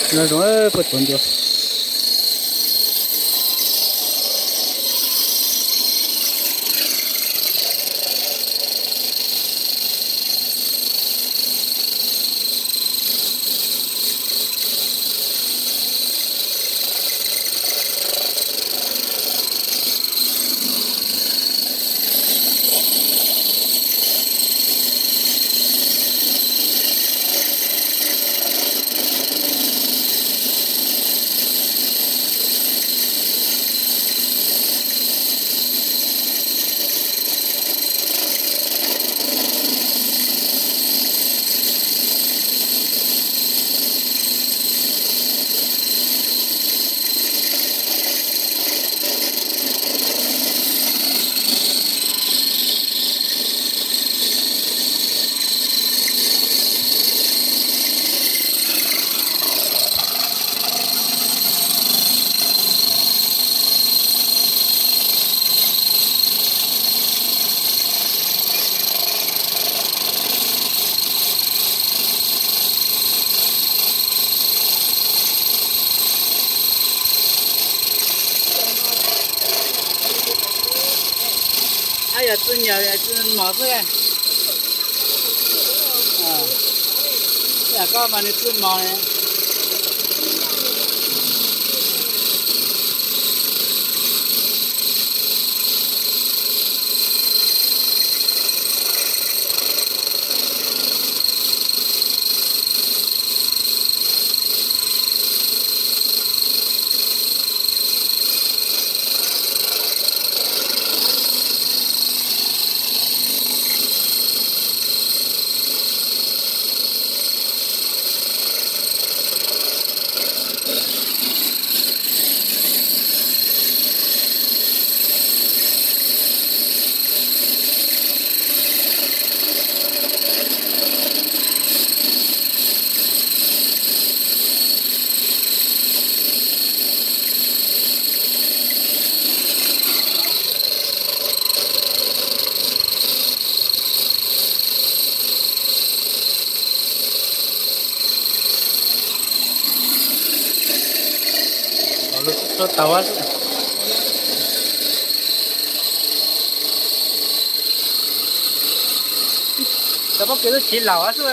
Zoo zoo, puag tuav ncua. Yog txwj nyaws txwj mos xwb. Yam koj mas nws txwj mos. Tau, cov pob kws lub chiv laus xwb.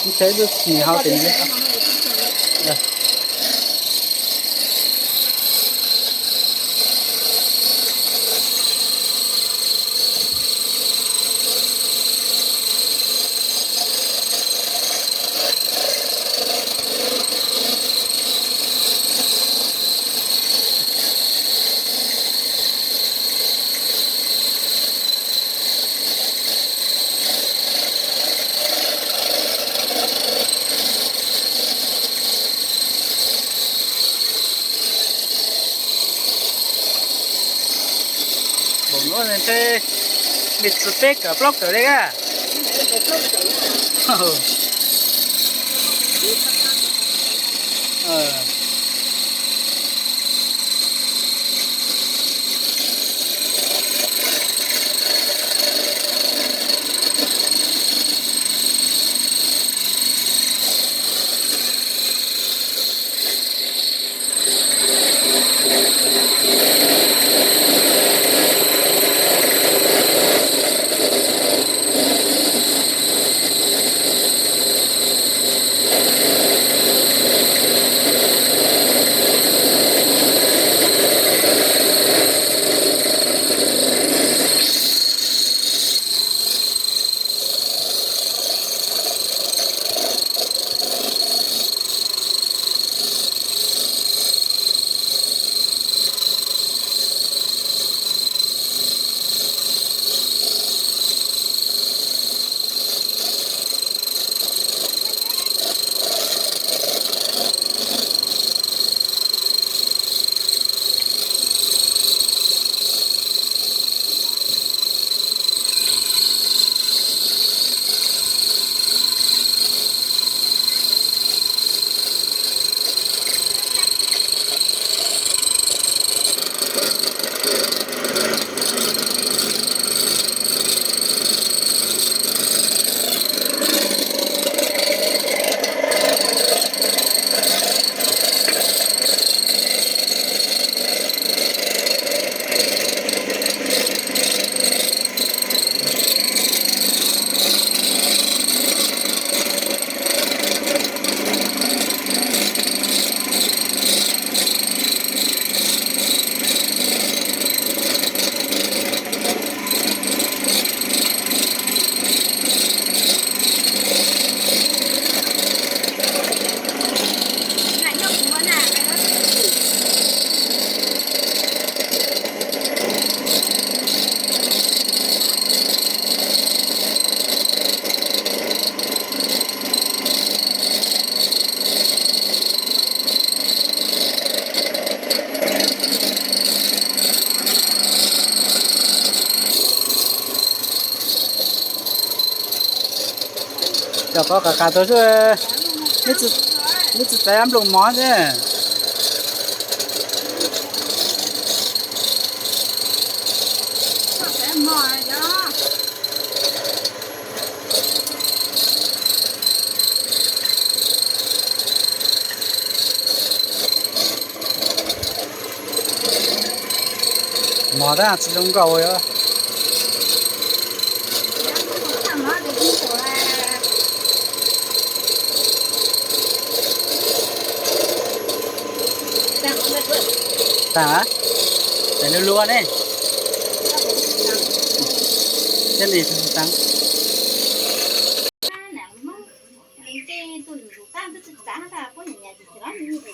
Ntshai lub tsis hau tim no. Npaum nuav ntshe me txug peb kawm plaub kawm le a. Koj qas qas tau xwb, neb tsis txais nplooj mov xwb. Mov tab tsis zoo nkauj yog. Tag, tseem lub lub ne. Thiab li tag.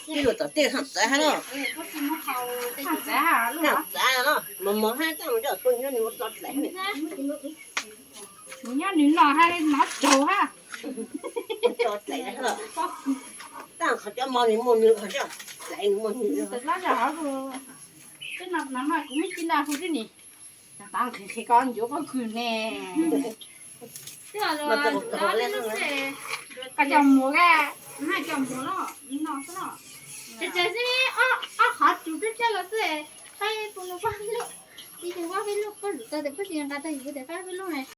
Ib lub tom tej txav hab no. Txav no, mos mos hab, txav no coj tuaj nyob nws ua tso dlaiv. Nws nyob nws no hab, nov tsaug hab. Tso dlaiv, tab qhov cov mos nws muaj nws, qhov cov dlaiv nws muaj nws. Peb no mas kuv muab ci na hu xwb ni. Tav nqhis nqhis koj ncuav pob kws ne. Koj coj mus, koj coj mus no xwb. Tseem tseem xwb, ob qhov tsuv tsawg tsawg los xwb. Peb pub nws pab peb lub, ib tug pab peb lub, koj lwm tau tias peb tsis nqa tau yus tias pab peb lub ne.